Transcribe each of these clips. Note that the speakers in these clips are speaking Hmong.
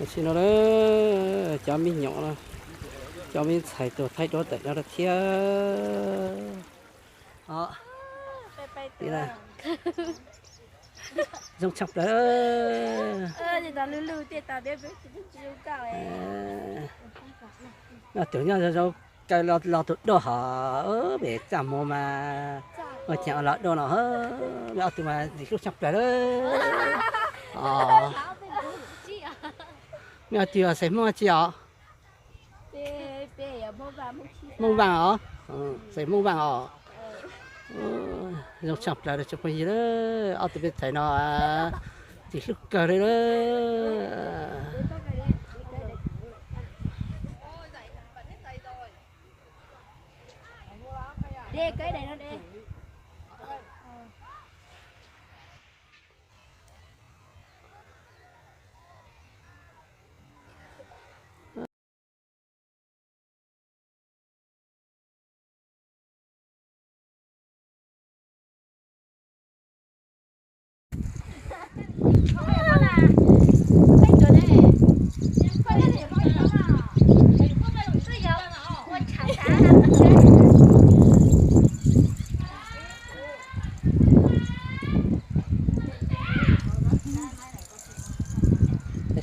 Tam sim no cov me nyuam, cov me ntxhais tuaj thaij duab tawm no lawm thiab. Zoo tshaj plaws. Tus nyob zoo zoo kaw los tus dua hos, pem txaj muag mas ua cas los dua no, peb ob tug mas ntxim hlub tshaj plaws lawm. Nej ob tug yog xeem Hmoob dab tsi os? Hmoob Vaj os, xeem Hmoob Vaj os. Zoo tshaj plaws rau tsoom phooj ywg, ob tug me ntxhais no ntxim hlub kawg li lawm.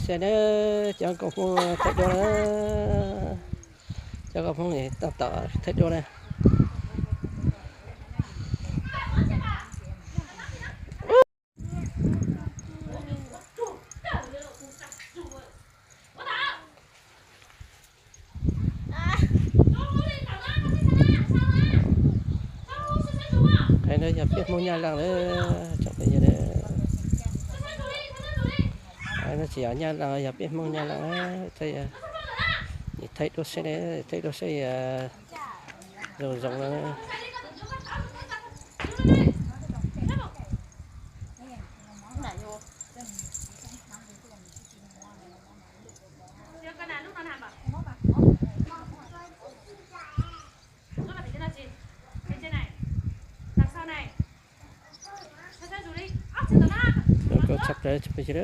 Saib nawb, cov nkauj Hmoob thaij duab na, cov nkauj Hmoob tab tom thaij duab na. Qhov no yog peb Hmoob Nyab Laj lawm, tsoom phooj ywg. Qhov no tsis yog Nyab Laj, yog peb Hmoob Nyab Laj. Thaij duab seb, thaij duab seb zoo zoo na. Kawg tshaj plaws tsoom phooj ywg.